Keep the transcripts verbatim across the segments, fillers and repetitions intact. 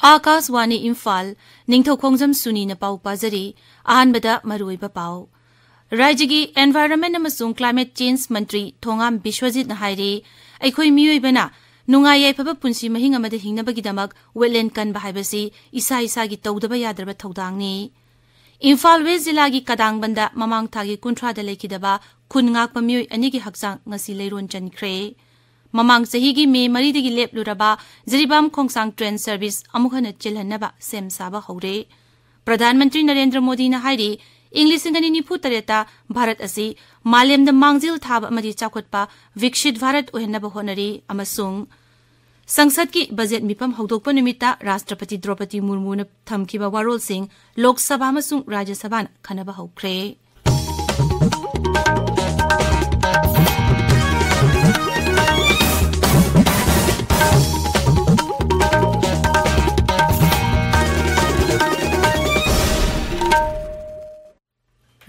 ꯑꯥꯀꯥꯁꯋꯥꯅꯤ ꯏꯝꯐꯥꯜ, ꯅꯤꯡꯊꯧꯈꯣꯡꯖꯝ ꯁꯨꯅꯤꯅ ꯄꯥꯎ ꯄꯥꯖꯔꯤ꯫ ꯑꯍꯥꯟꯕꯗ ꯃꯔꯨꯑꯣꯏꯕ ꯄꯥꯎ꯫ ꯔꯥꯖ꯭ꯌꯒꯤ Environment ꯑꯃꯁꯨꯡ Climate Change ꯃꯟꯇ꯭ꯔꯤ ꯊꯣꯉꯥꯝ ꯕꯤꯁ꯭ꯋꯖꯤꯠꯅ ꯍꯥꯏꯔꯤ, ꯑꯩꯈꯣꯏ ꯃꯤꯑꯣꯏꯕꯅ ꯅꯨꯡꯉꯥꯏ ꯌꯥꯏꯐꯕ ꯄꯨꯟꯁꯤ ꯃꯍꯤꯡ ꯑꯃꯗ ꯍꯤꯡꯅꯕꯒꯤꯗꯃꯛ wetland ꯀꯟꯕ ꯍꯥꯏꯕꯁꯤ ꯏꯁꯥ ꯏꯁꯥꯒꯤ ꯇꯧꯗꯕ ꯌꯥꯗ꯭ꯔꯕ ꯊꯧꯗꯥꯡꯅꯤ꯫ ꯏꯝꯐꯥꯜ ꯋꯦꯁ ꯖꯤꯂꯥꯒꯤ ꯀꯗꯥꯡꯕꯟꯗ ꯃꯃꯥꯡ ꯊꯥꯒꯤ ꯀꯨꯟꯊ꯭ꯔꯥꯗ ꯂꯩꯈꯤꯗꯕ ꯈꯨꯟ ꯉꯥꯛꯄ ꯃꯤꯑꯣꯏ ꯑꯅꯤꯒꯤ ꯍꯛꯆꯥꯡ ꯉꯁꯤ ꯂꯩꯔꯣꯟ ꯆꯟꯈ꯭ꯔꯦ꯫ ꯃꯃꯥꯡ ꯆꯍꯤꯒꯤ ꯃꯦ ꯃꯔꯤꯗꯒꯤ ꯂꯦꯞꯂꯨꯔꯕ ꯖꯤꯔꯤꯕꯥꯝ ꯈꯣꯡꯁꯥꯡ train service ꯑꯃꯨꯛ ꯍꯟꯅ ꯆꯦꯜꯍꯟꯅꯕ ꯁꯦꯝ ꯁꯥꯕ ꯍꯧꯔꯦ꯫ ꯄ꯭ꯔꯙꯥꯟ ꯃꯟꯇ꯭ꯔꯤ ꯅꯔꯦꯟꯗ꯭ꯔ ꯃꯣꯗꯤꯅ ꯍꯥꯏꯔꯤ, ꯏꯪ ꯂꯤꯁꯤꯡ ꯑꯅꯤ ꯅꯤꯐꯨ ꯇꯔꯦꯠꯇ ꯚꯥꯔꯠ ꯑꯁꯤ ꯃꯥꯂꯦꯝꯗ ꯃꯥꯡꯖꯤꯜ ꯊꯥꯕ ꯑꯃꯗꯤ ꯆꯥꯎꯈꯠꯄ ꯕꯤꯛꯁꯤꯠ ꯚꯥꯔꯠ ꯑꯣꯏꯍꯟꯅꯕ ꯍꯣꯠꯅꯔꯤ ꯑꯃꯁꯨꯡ ꯁꯪꯁꯠꯀꯤ ꯕꯖꯦꯠ ꯃꯤꯐꯝ ꯍꯧꯗꯣꯛꯄ ꯅꯨꯃꯤꯠꯇ ꯔꯥꯁꯇ꯭ꯔꯄꯇꯤ ꯗ꯭ꯔꯧꯄꯗꯤ ꯃꯨꯔꯃꯨꯅ ꯊꯝꯈꯤꯕ ꯋꯥꯔꯣꯜꯁꯤꯡ ꯂꯣꯛ ꯁꯚꯥ ꯑꯃꯁꯨꯡ ꯔꯥꯖ꯭ꯌ ꯁꯚꯥꯅ ꯈꯟꯅꯕ ꯍꯧꯈ꯭ꯔꯦ꯫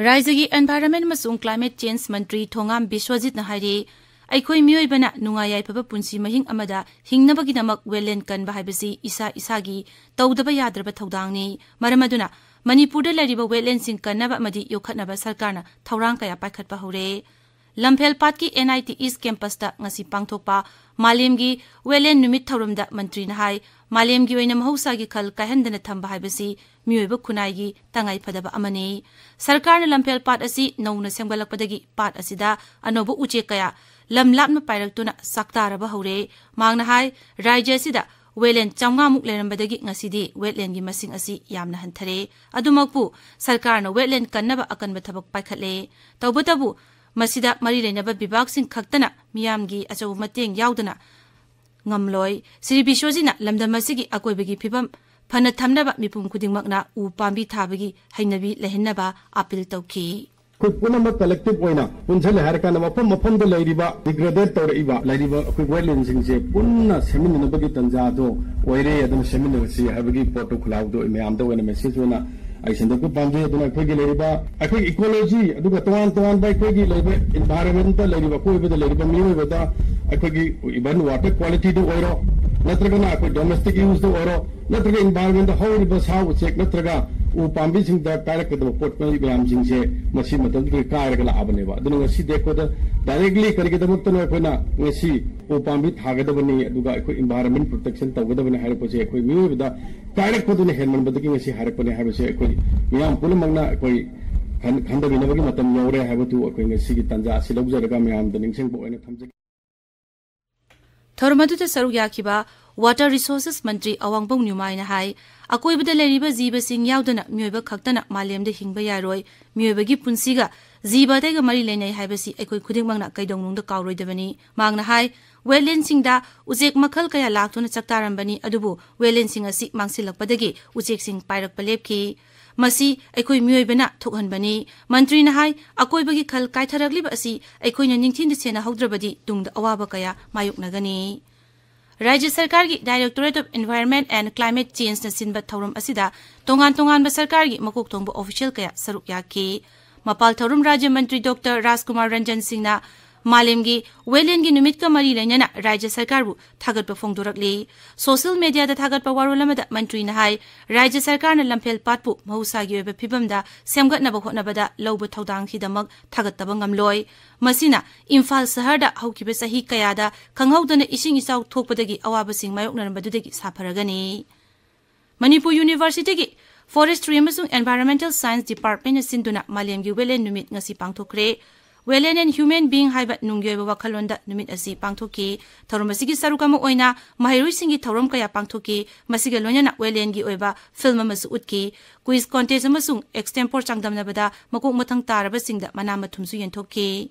ꯔꯥꯖ꯭ꯌꯒꯤ Environment ꯑꯃꯁꯨꯡ Climate Change ꯃꯟꯇ꯭ꯔꯤ ꯊꯣꯉꯥꯝ ꯕꯤꯁ꯭ꯋꯖꯤꯠꯅ ꯍꯥꯏꯔꯤ, ꯑꯩꯈꯣꯏ ꯃꯤꯑꯣꯏꯕꯅ ꯅꯨꯡꯉꯥꯏ ꯌꯥꯏꯐꯕ ꯄꯨꯟꯁꯤ ꯃꯍꯤꯡ ꯑꯃꯗ ꯍꯤꯡꯅꯕꯒꯤꯗꯃꯛ wetland ꯀꯟꯕ ꯍꯥꯏꯕꯁꯤ ꯏꯁꯥ ꯏꯁꯥꯒꯤ ꯇꯧꯗꯕ ꯌꯥꯗ꯭ꯔꯕ ꯊꯧꯗꯥꯡꯅꯤ꯫ ꯃꯔꯝ ꯑꯗꯨꯅ ꯃꯅꯤꯄꯨꯔꯗ ꯂꯩꯔꯤꯕ wetlandꯁꯤꯡ ꯀꯟꯅꯕ ꯑꯃꯗꯤ ꯌꯣꯛꯈꯠꯅꯕ ꯁꯔꯀꯥꯔꯅ ꯊꯧꯔꯥꯡ ꯀꯌꯥ ꯄꯥꯏꯈꯠꯄ ꯍꯧꯔꯦ꯫ ꯂꯝꯐꯦꯜ ꯄꯥꯠꯀꯤ N I T East campusꯇ ꯉꯁꯤ ꯄꯥꯡꯊꯣꯛꯄ ꯃꯥꯂꯦꯝꯒꯤ wetland ꯅꯨꯃꯤꯠ ꯊꯧꯔꯝꯗ ꯃꯟꯇ꯭ꯔꯤꯅ ꯍꯥꯏ, ꯃꯥꯂꯦꯝꯒꯤ ꯑꯣꯏꯅ ꯃꯍꯧꯁꯥꯒꯤ ꯈꯜ ꯀꯥꯏꯍꯟꯗꯅ ꯊꯝꯕ ꯍꯥꯏꯕꯁꯤ ꯃꯤꯑꯣꯏꯕ ꯈꯨꯟꯅꯥꯏꯒꯤ ꯇꯉꯥꯏ ꯐꯗꯕ ꯑꯃꯅꯤ꯫ ꯁꯔꯀꯥꯔꯅ ꯂꯝꯐꯦꯜ ꯄꯥꯠ ꯑꯁꯤ ꯅꯧꯅ ꯁꯦꯝꯒꯠꯂꯛꯄꯗꯒꯤ ꯄꯥꯠ ꯑꯁꯤꯗ ꯑꯅꯧꯕ ꯎꯆꯦꯛ ꯀꯌꯥ ꯂꯝ ꯂꯥꯞꯅ ꯄꯥꯏꯔꯛꯇꯨꯅ ꯆꯥꯛꯇꯥꯔꯕ ꯍꯧꯔꯦ꯫ ꯃꯍꯥꯛꯅ ꯍꯥꯏ, ꯔꯥꯖ꯭ꯌ ꯑꯁꯤꯗ wetland ꯆꯥꯝꯃꯉꯥꯃꯨꯛ ꯂꯩꯔꯝꯕꯗꯒꯤ ꯉꯁꯤꯗꯤ wetlandꯒꯤ ꯃꯁꯤꯡ ꯑꯁꯤ ꯌꯥꯝꯅ ꯍꯟꯊꯔꯦ꯫ ꯑꯗꯨꯃꯛꯄꯨ ꯁꯔꯀꯥꯔꯅ wetland ꯀꯟꯅꯕ ꯑꯀꯟꯕ ꯊꯕꯛ ꯄꯥꯏꯈꯠꯂꯦ꯫ ꯇꯧꯕꯇꯕꯨ ꯃꯁꯤꯗ ꯃꯔꯤ ꯂꯩꯅꯕ ꯕꯤꯚꯥꯒꯁꯤꯡ ꯈꯛꯇꯅ ꯃꯤꯌꯥꯝꯒꯤ ꯑꯆꯧꯕ ꯃꯇꯦꯡ ꯌꯥꯎꯗꯅ ꯉꯝꯂꯣꯏ꯫ ꯁ꯭ꯔꯤ ꯕꯤꯁ꯭ꯋꯖꯤꯠꯅ ꯂꯝꯗꯝ ꯑꯁꯤꯒꯤ ꯑꯀꯣꯏꯕꯒꯤ ꯐꯤꯕꯝ ꯐꯅ ꯊꯝꯅꯕ ꯃꯤꯄꯨꯝ ꯈꯨꯗꯤꯡꯃꯛꯅ ꯎ ꯄꯥꯝꯕꯤ ꯊꯥꯕꯒꯤ ꯍꯩꯅꯕꯤ ꯂꯩꯍꯟꯅꯕ ꯑꯥꯄꯤꯜ ꯇꯧꯈꯤ꯫ ꯑꯩꯈꯣꯏ ꯄꯨꯝꯅꯃꯛ collective ꯑꯣꯏꯅ ꯄꯨꯟꯁꯤꯜꯂꯦ ꯍꯥꯏꯔ ꯀꯥꯟꯗ ꯃꯐꯝ ꯃꯐꯝꯗ ꯂꯩꯔꯤꯕ degrade ꯇꯧꯔꯛꯏꯕ, ꯂꯩꯔꯤꯕ ꯑꯩꯈꯣꯏ wetlandꯁꯤꯡꯁꯦ ꯄꯨꯟꯅ ꯁꯦꯝꯃꯤꯟꯅꯅꯕꯒꯤ ꯇꯥꯟꯖꯥꯗꯣ ꯑꯣꯏꯔꯦ, ꯑꯗꯨꯅ ꯁꯦꯝꯃꯤꯟꯅꯔꯁꯤ ꯍꯥꯏꯕꯒꯤ ꯄꯣꯠꯇꯣ ꯈꯨꯜꯂꯥꯎꯗꯣ ꯃꯌꯥꯝꯗ ꯑꯣꯏꯅ message ꯑꯣꯏꯅ ꯑꯩ ꯁꯟꯗꯣꯛꯄ ꯄꯥꯝꯖꯩ꯫ ꯑꯗꯨꯅ ꯑꯩꯈꯣꯏꯒꯤ ꯂꯩꯔꯤꯕ ꯑꯩꯈꯣꯏꯒꯤ ecology, ꯑꯗꯨꯒ ꯇꯣꯉꯥꯟ ꯇꯣꯉꯥꯟꯕ ꯑꯩꯈꯣꯏꯒꯤ ꯂꯩꯔꯤꯕ environmentꯇ ꯂꯩꯔꯤꯕ, ꯑꯀꯣꯏꯕꯗ ꯂꯩꯔꯤꯕ ꯃꯤꯑꯣꯏꯕꯗ ꯑꯩꯈꯣꯏꯒꯤ even water qualityꯗ ꯑꯣꯏꯔꯣ, ꯅꯠꯇ꯭ꯔꯒꯅ ꯑꯩꯈꯣꯏ domestic useꯗ ꯑꯣꯏꯔꯣ, ꯅꯠꯇ꯭ꯔꯒ environment ꯍꯧꯔꯤꯕ ꯁꯥ ꯎꯆꯦꯛ ꯅꯠꯇ꯭ꯔꯒ ꯎ ꯄꯥꯝꯕꯤꯁꯤꯡꯗ ꯀꯥꯏꯔꯛꯀꯗꯕ ꯄꯣꯠ ꯃꯌꯥꯝꯁꯤꯡꯁꯦ ꯃꯁꯤ ꯃꯇꯝꯗꯨꯗꯒꯤ ꯀꯥꯏꯔꯒ ꯂꯥꯛꯑꯕꯅꯦꯕ꯫ ꯑꯗꯨꯅ ꯉꯁꯤꯗꯤ ꯑꯩꯈꯣꯏꯗ directly ꯀꯔꯤꯒꯤꯗꯃꯛꯇꯅꯣ ꯑꯩꯈꯣꯏꯅ ꯉꯁꯤ ꯎ ꯄꯥꯝꯕꯤ ꯊꯥꯒꯗꯕꯅꯤ, ꯑꯗꯨꯒ ꯑꯩꯈꯣꯏ environment protection ꯇꯧꯒꯗꯕꯅꯤ ꯍꯥꯏꯔꯛꯄꯁꯦ ꯑꯩꯈꯣꯏ ꯃꯤꯑꯣꯏꯕꯗ ꯀꯥꯏꯔꯛꯄꯗꯨꯅ ꯍꯦꯟꯃꯟꯕꯗꯒꯤ ꯉꯁꯤ ꯍꯥꯏꯔꯛꯄꯅꯦ ꯍꯥꯏꯕꯁꯦ ꯑꯩꯈꯣꯏ ꯃꯤꯌꯥꯝ ꯄꯨꯝꯅꯃꯛꯅ ꯑꯩꯈꯣꯏ ꯈꯟ-, ꯈꯟꯊꯃꯤꯟꯅꯕꯒꯤ ꯃꯇꯝ ꯌꯧꯔꯦ ꯍꯥꯏꯕꯗꯨ ꯑꯩꯈꯣꯏ ꯉꯁꯤꯒꯤ ꯇꯥꯟꯖꯥ ꯑꯁꯤ ꯂꯧꯖꯔꯒ ꯃꯌꯥꯝꯗ ꯅꯤꯡꯁꯤꯡꯕ ꯑꯣꯏꯅ ꯊꯝꯖꯒꯦ꯫ ꯊꯧꯔꯝ ꯑꯗꯨꯗ ꯁꯔꯨꯛ ꯌꯥꯈꯤꯕ Water Resources ꯃꯟꯇ꯭ꯔꯤ ꯑꯋꯥꯡꯕꯧ ꯅ꯭ꯌꯨꯃꯥꯏꯅ ꯍꯥꯏ, ꯑꯀꯣꯏꯕꯗ ꯂꯩꯔꯤꯕ ꯖꯤꯕꯁꯤꯡ ꯌꯥꯎꯗꯅ ꯃꯤꯑꯣꯏꯕ ꯈꯛꯇꯅ ꯃꯥꯂꯦꯝꯗ ꯍꯤꯡꯕ ꯌꯥꯔꯣꯏ, ꯃꯤꯑꯣꯏꯕꯒꯤ ꯄꯨꯟꯁꯤꯒ ꯖꯤꯕ ꯑꯇꯩꯒ ꯃꯔꯤ ꯂꯩꯅꯩ ꯍꯥꯏꯕꯁꯤ ꯑꯩꯈꯣꯏ ꯈꯨꯗꯤꯡꯃꯛꯅ ꯀꯩꯗꯧꯅꯨꯡꯗ ꯀꯥꯎꯔꯣꯏꯗꯕꯅꯤ꯫ ꯃꯍꯥꯛꯅ ꯍꯥꯏ, wetlandꯁꯤꯡꯗ ꯎꯆꯦꯛ ꯃꯈꯜ ꯀꯌꯥ ꯂꯥꯛꯇꯨꯅ ꯆꯥꯛꯇꯥꯔꯝꯕꯅꯤ, ꯑꯗꯨꯕꯨ wetlandꯁꯤꯡ ꯑꯁꯤ ꯃꯥꯡꯁꯤꯜꯂꯛꯄꯗꯒꯤ ꯎꯆꯦꯛꯁꯤꯡ ꯄꯥꯏꯔꯛꯄ ꯂꯦꯞꯈꯤ꯫ ꯃꯁꯤ ꯑꯩꯈꯣꯏ ꯃꯤꯑꯣꯏꯕꯅ ꯊꯣꯛꯍꯟꯕꯅꯤ꯫ ꯃꯟꯇ꯭ꯔꯤꯅ ꯍꯥꯏ, ꯑꯀꯣꯏꯕꯒꯤ ꯈꯜ ꯀꯥꯏꯊꯔꯛꯂꯤꯕ ꯑꯁꯤ ꯑꯩꯈꯣꯏꯅ ꯅꯤꯡꯊꯤꯅ ꯁꯦꯟꯅꯍꯧꯗ꯭ꯔꯕꯗꯤ ꯇꯨꯡꯗ ꯑꯋꯥꯕ ꯀꯌꯥ ꯃꯥꯌꯣꯛꯅꯒꯅꯤ꯫ ꯔꯥꯖ꯭ꯌ ꯁꯔꯀꯥꯔꯒꯤ Directorate of Environment and Climate Changeꯅ ꯁꯤꯟꯕ ꯊꯧꯔꯝ ꯑꯁꯤꯗ ꯇꯣꯉꯥꯟ ꯇꯣꯉꯥꯟꯕ ꯁꯔꯀꯥꯔꯒꯤ ꯃꯀꯣꯛ ꯊꯣꯡꯕ official ꯀꯌꯥ ꯁꯔꯨꯛ ꯌꯥꯈꯤ꯫ ꯃꯄꯥꯜ ꯊꯧꯔꯝ ꯔꯥꯖ꯭ꯌ ꯃꯟꯇ꯭ꯔꯤ ꯗꯣꯛꯇꯔ ꯔꯥꯖꯀꯨꯃꯥꯔ ꯔꯟꯖꯟ ꯁꯤꯡꯅ ꯃꯥꯂꯦꯝꯒꯤ wetlandꯒꯤ ꯅꯨꯃꯤꯠꯀ ꯃꯔꯤ ꯂꯩꯅꯅ ꯔꯥꯖ꯭ꯌ ꯁꯔꯀꯥꯔꯕꯨ ꯊꯥꯒꯠꯄ ꯐꯣꯡꯗꯣꯔꯛꯂꯤ꯫ Social mediaꯗ ꯊꯥꯒꯠꯄ ꯋꯥꯔꯣꯜ ꯑꯃꯗ ꯃꯟꯇ꯭ꯔꯤꯅ ꯍꯥꯏ, ꯔꯥꯖ꯭ꯌ ꯁꯔꯀꯥꯔꯅ ꯂꯝꯐꯦꯜ ꯄꯥꯠꯄꯨ ꯃꯍꯧꯁꯥꯒꯤ ꯑꯣꯏꯕ ꯐꯤꯕꯝꯗ ꯁꯦꯝꯒꯠꯅꯕ ꯍꯣꯠꯅꯕꯗ ꯂꯧꯕ ꯊꯧꯗꯥꯡꯁꯤꯗꯃꯛ ꯊꯥꯒꯠꯇꯕ ꯉꯝꯂꯣꯏ꯫ ꯃꯁꯤꯅ ꯏꯝꯐꯥꯜ ꯁꯍꯔꯗ ꯍꯧꯈꯤꯕ ꯆꯍꯤ ꯀꯌꯥꯗ ꯈꯪꯍꯧꯗꯅ ꯏꯁꯤꯡ ꯏꯆꯥꯎ ꯊꯣꯛꯄꯗꯒꯤ ꯑꯋꯥꯕꯁꯤꯡ ꯃꯥꯌꯣꯛꯅꯔꯝꯕꯗꯨꯗꯒꯤ ꯁꯥꯐꯔꯒꯅꯤ꯫ ꯃꯅꯤꯄꯨꯔ Universityꯒꯤ Forestry ꯑꯃꯁꯨꯡ Environmental Science Departmentꯅ ꯁꯤꯟꯗꯨꯅ ꯃꯥꯂꯦꯝꯒꯤ wetland ꯅꯨꯃꯤꯠ ꯉꯁꯤ ꯄꯥꯡꯊꯣꯛꯈ꯭ꯔꯦ꯫ Wetland and Human Being ꯍꯥꯏꯕ ꯅꯨꯡꯒꯤ ꯑꯣꯏꯕ ꯋꯥꯈꯜꯂꯣꯟꯗ ꯅꯨꯃꯤꯠ ꯑꯁꯤ ꯄꯥꯡꯊꯣꯛꯈꯤ꯫ ꯊꯧꯔꯝ ꯑꯁꯤꯒꯤ ꯁꯔꯨꯛ ꯑꯃ ꯑꯣꯏꯅ ꯃꯍꯩꯔꯣꯏꯁꯤꯡꯒꯤ ꯊꯧꯔꯝ ꯀꯌꯥ ꯄꯥꯡꯊꯣꯛꯈꯤ꯫ ꯃꯁꯤꯒ ꯂꯣꯏꯅꯅ wetlandꯒꯤ ꯑꯣꯏꯕ film ꯑꯃꯁꯨ ꯎꯠꯈꯤ꯫ Quiz contest ꯑꯃꯁꯨꯡ extempore ꯆꯥꯡꯗꯝꯅꯕꯗ ꯃꯀꯣꯛ ꯃꯊꯪ ꯇꯥꯔꯕꯁꯤꯡꯗ ꯃꯅꯥ ꯃꯊꯨꯝꯁꯨ ꯌꯦꯟꯊꯣꯛꯈꯤ꯫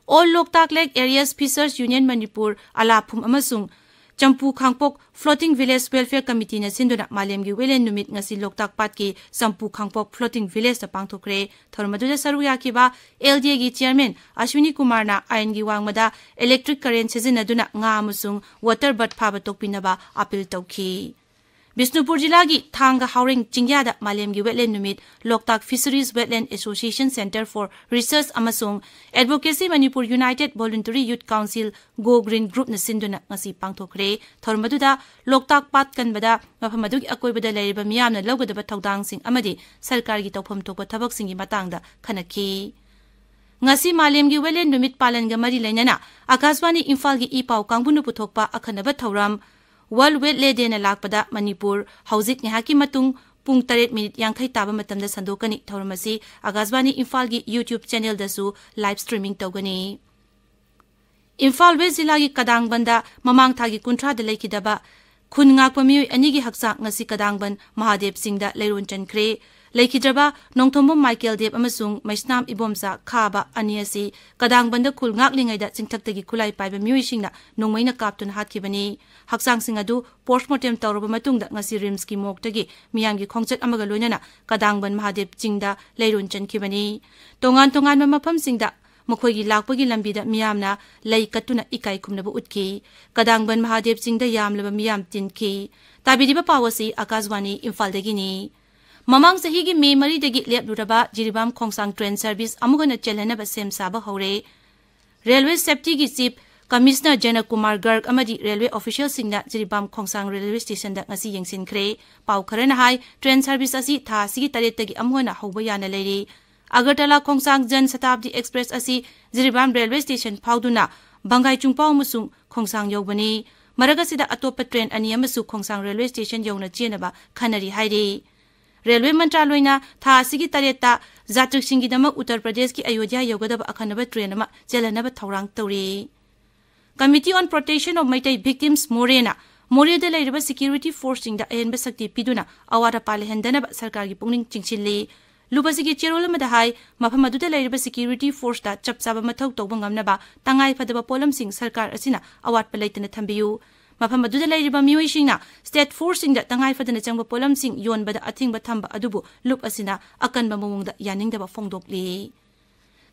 All Loktak Lake Areas Fishers Union Manipur, ꯑꯂꯥ ꯐꯨꯝ ꯑꯃꯁꯨꯡ ꯆꯝꯄꯨ ꯈꯥꯡꯄꯣꯛ Floating Village Welfare Committeeꯅ ꯁꯤꯟꯗꯨꯅ ꯃꯥꯂꯦꯝꯒꯤ wetland ꯅꯨꯃꯤꯠ ꯉꯁꯤ ꯂꯣꯛꯇꯥꯛ ꯄꯥꯠꯀꯤ ꯆꯝꯄꯨ ꯈꯥꯡꯄꯣꯛ Floating Villageꯇ ꯄꯥꯡꯊꯣꯛꯈ꯭ꯔꯦ꯫ ꯊꯧꯔꯝ ꯑꯗꯨꯗ ꯁꯔꯨꯛ ꯌꯥꯈꯤꯕ LDAꯒꯤ chairman ꯑꯁ꯭ꯋꯤꯅꯤ ꯀꯨꯃꯥꯔꯅ ꯑꯥꯏꯟꯒꯤ ꯋꯥꯡꯃꯗ electric current ꯁꯤꯖꯤꯟꯅꯗꯨꯅ ꯉꯥ ꯑꯃꯁꯨꯡ water bird ꯐꯥꯕ ꯇꯣꯛꯄꯤꯅꯕ appeal ꯇꯧꯈꯤ꯫ ꯕꯤꯁꯅꯨꯄꯨꯔ ꯖꯤꯂꯥꯒꯤ ꯊꯥꯡꯒ ꯍꯥꯎꯔꯦꯡ ꯆꯤꯡꯌꯥꯗ ꯃꯥꯂꯦꯝꯒꯤ ꯋꯦꯠꯂꯦꯟ ꯅꯨꯃꯤꯠ ꯂꯣꯛꯇꯥꯛ Fisheries Wetland Association Centre for Research ꯑꯃꯁꯨꯡ Advocacy Manipur United Voluntary Youth Council Go Green Groupꯅ ꯁꯤꯟꯗꯨꯅ ꯉꯁꯤ ꯄꯥꯡꯊꯣꯛꯈ꯭ꯔꯦ꯫ ꯊꯧꯔꯝ ꯑꯗꯨꯗ ꯂꯣꯛꯇꯥꯛ ꯄꯥꯠ ꯀꯟꯕꯗ ꯃꯐꯝ ꯑꯗꯨꯒꯤ ꯑꯀꯣꯏꯕꯗ ꯂꯩꯔꯤꯕ ꯃꯤꯌꯥꯝꯅ ꯂꯧꯒꯗꯕ ꯊꯧꯗꯥꯡꯁꯤꯡ ꯑꯃꯗꯤ ꯁꯔꯀꯥꯔꯒꯤ ꯇꯧꯐꯝ ꯊꯣꯛꯄ ꯊꯕꯛꯁꯤꯡꯒꯤ ꯃꯇꯥꯡꯗ ꯈꯟꯅꯈꯤ꯫ ꯉꯁꯤ ꯃꯥꯂꯦꯝꯒꯤ ꯋꯦꯠꯂꯦꯟ ꯅꯨꯃꯤꯠ ꯄꯥꯂꯟꯒ ꯃꯔꯤ ꯂꯩꯅꯅ ꯑꯀꯥꯁꯕꯥꯅꯤ ꯏꯝꯐꯥꯜꯒꯤ ꯏ ꯄꯥꯎ ꯀꯥꯡꯕꯨꯅ ꯄꯨꯊꯣꯛꯄ ꯑꯈꯟꯅꯕ ꯊꯧꯔꯝ World Wetland Dayꯅ ꯂꯥꯛꯄꯗ ꯃꯅꯤꯄꯨꯔ ꯍꯧꯖꯤꯛ ꯉꯥꯏꯍꯥꯛꯀꯤ ꯃꯇꯨꯡ ꯄꯨꯡ ꯇꯔꯦꯠ ꯃꯤꯅꯤꯠ ꯌꯥꯡꯈꯩ ꯇꯥꯕ ꯃꯇꯝꯗ ꯁꯟꯗꯣꯛꯀꯅꯤ꯫ ꯊꯧꯔꯝ ꯑꯁꯤ ꯑꯀꯥꯁꯕꯥꯅꯤ ꯏꯝꯐꯥꯜꯒꯤ YouTube channelꯗꯁꯨ live streaming ꯇꯧꯒꯅꯤ꯫ ꯏꯝꯐꯥꯜ ꯋꯦꯁ ꯖꯤꯂꯥꯒꯤ ꯀꯗꯥꯡꯕꯟꯗ ꯃꯃꯥꯡ ꯊꯥꯒꯤ ꯀꯨꯟꯊ꯭ꯔꯥꯗ ꯂꯩꯈꯤꯗꯕ ꯈꯨꯟ ꯉꯥꯛꯄ ꯃꯤꯑꯣꯏ ꯑꯅꯤꯒꯤ ꯍꯛꯆꯥꯡ ꯉꯁꯤ ꯀꯗꯥꯡꯕꯟ ꯃꯍꯥꯗꯦꯕ ꯆꯤꯡꯗ ꯂꯩꯔꯣꯟ ꯆꯟꯈ꯭ꯔꯦ꯫ ꯂꯩꯈꯤꯗ꯭ꯔꯕ ꯅꯣꯡꯊꯣꯝꯕꯝ ꯃꯥꯏꯀꯦꯜ ꯗꯦꯕ ꯑꯃꯁꯨꯡ ꯃꯩꯁꯅꯥꯝ ꯏꯕꯣꯝꯆꯥ ꯈꯥꯕ ꯑꯅꯤ ꯑꯁꯤ ꯀꯗꯥꯡꯕꯟꯗ ꯈꯨꯜ ꯉꯥꯛꯂꯤꯉꯩꯗ ꯆꯤꯡꯊꯛꯇꯒꯤ ꯈꯨꯠꯂꯥꯏ ꯄꯥꯏꯕ ꯃꯤꯑꯣꯏꯁꯤꯡꯅ ꯅꯣꯡꯃꯩꯅ ꯀꯥꯞꯇꯨꯅ ꯍꯥꯠꯈꯤꯕꯅꯤ꯫ ꯍꯛꯆꯥꯡꯁꯤꯡ ꯑꯗꯨ postmortem ꯇꯧꯔꯕ ꯃꯇꯨꯡꯗ ꯉꯁꯤ ꯔꯤꯝꯁꯀꯤ ꯃꯣꯔꯒꯇꯒꯤ ꯃꯤꯌꯥꯝꯒꯤ ꯈꯣꯡꯆꯠ ꯑꯃꯒ ꯂꯣꯏꯅꯅ ꯀꯗꯥꯡꯕꯟ ꯃꯍꯥꯗꯦꯕ ꯆꯤꯡꯗ ꯂꯩꯔꯣꯟ ꯆꯟꯈꯤꯕꯅꯤ꯫ ꯇꯣꯉꯥꯟ ꯇꯣꯉꯥꯟꯕ ꯃꯐꯝꯁꯤꯡꯗ ꯃꯈꯣꯏꯒꯤ ꯂꯥꯛꯄꯒꯤ ꯂꯝꯕꯤꯗ ꯃꯤꯌꯥꯝꯅ ꯂꯩ ꯀꯠꯇꯨꯅ ꯏꯀꯥꯏ ꯈꯨꯝꯅꯕ ꯎꯠꯈꯤ꯫ ꯀꯗꯥꯡꯕꯟ ꯃꯍꯥꯗꯦꯕ ꯆꯤꯡꯗ ꯌꯥꯝꯂꯕ ꯃꯤꯌꯥꯝ ꯇꯤꯟꯈꯤ꯫ ꯇꯥꯕꯤꯔꯤꯕ ꯄꯥꯎ ꯑꯁꯤ ꯑꯀꯥꯁꯕꯥꯅꯤ ꯏꯝꯐꯥꯜꯗꯒꯤꯅꯤ꯫ ꯃꯃꯥꯡ ꯆꯍꯤꯒꯤ ꯃꯦ ꯃꯔꯤꯗꯒꯤ ꯂꯦꯞꯂꯨꯔꯕ ꯖꯤꯔꯤꯕꯥꯝ ꯈꯣꯡꯁꯥꯡ train service ꯑꯃꯨꯛ ꯍꯟꯅ ꯆꯦꯜꯍꯟꯅꯕ ꯁꯦꯝ ꯁꯥꯕ ꯍꯧꯔꯦ꯫ Railway Safetyꯒꯤ Chief Commissioner ꯖꯅꯀꯨꯃꯥꯔ ꯒꯔꯒ ꯑꯃꯗꯤ railway officialꯁꯤꯡꯅ ꯖꯤꯔꯤꯕꯥꯝ ꯈꯣꯡꯁꯥꯡ railway stationꯗ ꯉꯁꯤ ꯌꯦꯡꯁꯤꯟꯈ꯭ꯔꯦ꯫ ꯄꯥꯎ ꯈꯔꯅ ꯍꯥꯏ, train service ꯑꯁꯤ ꯊꯥ ꯑꯁꯤꯒꯤ ꯇꯔꯦꯠꯇꯒꯤ ꯑꯃꯨꯛ ꯍꯟꯅ ꯍꯧꯕ ꯌꯥꯅ ꯂꯩꯔꯤ꯫ ꯑꯒꯔꯇꯂꯥ ꯈꯣꯡꯁꯥꯡ ꯖꯟ ꯁꯇꯥꯕꯗꯤ Express ꯑꯁꯤ ꯖꯤꯔꯤꯕꯥꯝ railway station ꯐꯥꯎꯗꯨꯅ ꯕꯪꯒꯥꯏ ꯆꯨꯡꯄꯥꯎ ꯑꯃꯁꯨꯡ ꯈꯣꯡꯁꯥꯡ ꯌꯧꯕꯅꯤ꯫ ꯃꯔꯛ ꯑꯁꯤꯗ ꯑꯇꯣꯞꯄ train ꯑꯅꯤ ꯑꯃꯁꯨ ꯈꯣꯡꯁꯥꯡ railway station ꯌꯧꯅ ꯆꯦꯟꯅꯕ ꯈꯟꯅꯔꯤ ꯍꯥꯏꯔꯤ꯫ Railway ꯃꯟꯇ꯭ꯔꯥꯂꯣꯏꯅ ꯊꯥ ꯑꯁꯤꯒꯤ ꯇꯔꯦꯠꯇ ꯖꯥꯇ꯭ꯔꯤꯛꯁꯤꯡꯒꯤꯗꯃꯛ ꯎꯠꯇꯔ ꯄ꯭ꯔꯗꯦꯁꯀꯤ ꯑꯌꯣꯙ꯭ꯌꯥ ꯌꯧꯒꯗꯕ ꯑꯈꯟꯅꯕ train ꯑꯃ ꯆꯦꯜꯍꯟꯅꯕ ꯊꯧꯔꯥꯡ ꯇꯧꯔꯤ꯫ Committee on Protection of Meitei Victims ꯃꯣꯔꯦꯅ ꯃꯣꯔꯦꯗ ꯂꯩꯔꯤꯕ security forceꯁꯤꯡꯗ ꯑꯍꯦꯟꯕ ꯁꯛꯇꯤ ꯄꯤꯗꯨꯅ ꯑꯋꯥꯠ ꯑꯄꯥ ꯂꯩꯍꯟꯗꯅꯕ ꯁꯔꯀꯥꯔꯒꯤ ꯄꯨꯛꯅꯤꯡ ꯆꯤꯡꯁꯤꯜꯂꯤ꯫ ꯂꯨꯞ ꯑꯁꯤꯒꯤ ꯆꯦꯔꯣꯜ ꯑꯃꯗ ꯍꯥꯏ, ꯃꯐꯝ ꯑꯗꯨꯗ ꯂꯩꯔꯤꯕ security forceꯇ ꯆꯞ ꯆꯥꯕ ꯃꯊꯧ ꯇꯧꯕ ꯉꯝꯅꯕ ꯇꯉꯥꯏ ꯐꯗꯕ ꯄꯣꯠꯂꯝꯁꯤꯡ ꯁꯔꯀꯥꯔ ꯑꯁꯤꯅ ꯑꯋꯥꯠꯄ ꯂꯩꯇꯅ ꯊꯝꯕꯤꯌꯨ꯫ ꯃꯐꯝ ꯑꯗꯨꯗ ꯂꯩꯔꯤꯕ ꯃꯤꯑꯣꯏꯁꯤꯡꯅ state forceꯁꯤꯡꯗ ꯇꯉꯥꯏ ꯐꯗꯅ ꯆꯪꯕ ꯄꯣꯠꯂꯝꯁꯤꯡ ꯌꯣꯟꯕꯗ ꯑꯊꯤꯡꯕ ꯊꯝꯕ ꯑꯗꯨꯕꯨ ꯂꯨꯞ ꯑꯁꯤꯅ ꯑꯀꯟꯕ ꯃꯑꯣꯡꯗ ꯌꯥꯅꯤꯡꯗꯕ ꯐꯣꯡꯗꯣꯛꯂꯤ꯫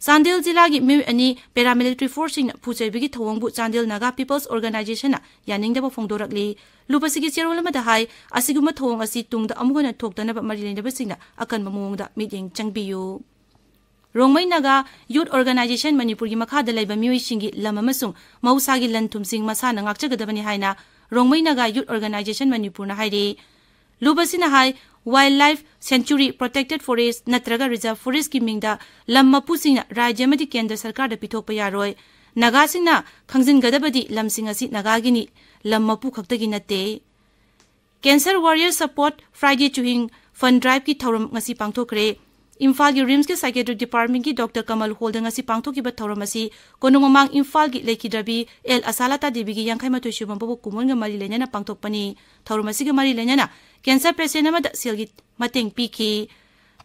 ꯆꯥꯟꯗꯦꯜ ꯖꯤꯂꯥꯒꯤ ꯃꯤꯑꯣꯏ ꯑꯅꯤ ꯄꯦꯔꯥꯃꯤꯂꯤꯇꯔꯤ ꯐꯣꯔꯁꯁꯤꯡꯅ ꯐꯨ ꯆꯩꯕꯒꯤ ꯊꯧꯑꯣꯡꯕꯨ ꯆꯥꯟꯗꯦꯜ ꯅꯥꯒꯥ ꯄꯤꯄꯜꯁ ꯑꯣꯔꯒꯅꯥꯏꯖꯦꯁꯟꯅ ꯌꯥꯅꯤꯡꯗꯕ ꯐꯣꯡꯗꯣꯔꯛꯂꯤ꯫ ꯂꯨꯞ ꯑꯁꯤꯒꯤ ꯆꯦꯔꯣꯜ ꯑꯃꯗ ꯍꯥꯏ, ꯑꯁꯤꯒꯨꯝꯕ ꯊꯧꯑꯣꯡ ꯑꯁꯤ ꯇꯨꯡꯗ ꯑꯃꯨꯛ ꯍꯟꯅ ꯊꯣꯛꯇꯅꯕ ꯃꯔꯤ ꯂꯩꯅꯕꯁꯤꯡꯅ ꯑꯀꯟꯕ ꯃꯑꯣꯡꯗ ꯃꯤꯠꯌꯦꯡ ꯆꯪꯕꯤꯌꯨ꯫ ꯔꯣꯡꯃꯩ ꯅꯥꯒꯥ ꯌꯨꯠ ꯑꯣꯔꯒꯅꯥꯏꯖꯦꯁꯟ ꯃꯅꯤꯄꯨꯔꯒꯤ ꯃꯈꯥꯗ ꯂꯩꯕ ꯃꯤꯑꯣꯏꯁꯤꯡꯒꯤ ꯂꯝ ꯑꯃꯁꯨꯡ ꯃꯍꯧꯁꯥꯒꯤ ꯂꯟ ꯊꯨꯝꯁꯤꯡ ꯃꯁꯥꯅ ꯉꯥꯛꯆꯒꯗꯕꯅꯤ ꯍꯥꯏꯅ ꯔꯣꯡꯃꯩ ꯅꯥꯒꯥ ꯌꯨꯠ ꯑꯣꯔꯒꯅꯥꯏꯖꯦꯁꯟ ꯃꯅꯤꯄꯨꯔꯅ ꯍꯥꯏꯔꯤ꯫ ꯂꯨꯞ ꯑꯁꯤꯅ ꯍꯥꯏ, wild life century, protected forest ꯅꯠꯇ꯭ꯔꯒ ꯔꯤꯖꯔꯚ ꯐꯣꯔꯦꯁꯀꯤ ꯃꯤꯡꯗ ꯂꯝ ꯃꯄꯨꯁꯤꯡꯅ ꯔꯥꯖ꯭ꯌ ꯑꯃꯗꯤ ꯀꯦꯟꯗ꯭ꯔ ꯁꯔꯀꯥꯔꯗ ꯄꯤꯊꯣꯛꯄ ꯌꯥꯔꯣꯏ꯫ ꯅꯥꯒꯥꯁꯤꯡꯅ ꯈꯪꯖꯤꯟꯒꯗꯕꯗꯤ ꯂꯝꯁꯤꯡ ꯑꯁꯤ ꯅꯥꯒꯥꯒꯤꯅꯤ, ꯂꯝ ꯃꯄꯨ ꯈꯛꯇꯒꯤ ꯅꯠꯇꯦ꯫ Cancer Warrior Support Friday Chuhing Fund Drive-ꯀꯤ ꯊꯧꯔꯝ ꯉꯁꯤ ꯄꯥꯡꯊꯣꯛꯈ꯭ꯔꯦ꯫ ꯏꯝꯐꯥꯜꯒꯤ ꯔꯤꯝꯁꯀꯤ ꯁꯥꯏꯀꯦꯇ꯭ꯔꯤꯛ ꯗꯤꯄꯥꯔꯠꯃꯦꯟꯠꯀꯤ ꯗꯣꯛꯇꯔ ꯀꯃꯜ ꯍꯣꯜꯗ ꯉꯁꯤ ꯄꯥꯡꯊꯣꯛꯈꯤꯕ ꯊꯧꯔꯝ ꯑꯁꯤ ꯀꯣꯅꯨꯡ ꯃꯃꯥꯡ ꯏꯝꯐꯥꯜꯒꯤ ꯂꯩꯈꯤꯗ꯭ꯔꯕꯤ ꯑꯦꯜ ꯑꯁꯥꯂꯥꯇꯥ ꯗꯦꯕꯤꯒꯤ ꯌꯥꯡꯈꯩ ꯃꯥꯊꯣꯏ ꯁꯨꯕ ꯃꯄꯣꯛ ꯀꯨꯝꯑꯣꯟꯒ ꯃꯔꯤ ꯂꯩꯅꯅ ꯄꯥꯡꯊꯣꯛꯄꯅꯤ꯫ ꯊꯧꯔꯝ ꯑꯁꯤꯒ ꯃꯔꯤ ꯂꯩꯅꯅ ꯀꯦꯟꯁꯔ ꯄꯦꯁꯦꯟꯠ ꯑꯃꯗ ꯁꯦꯜꯒꯤ ꯃꯇꯦꯡ ꯄꯤꯈꯤ꯫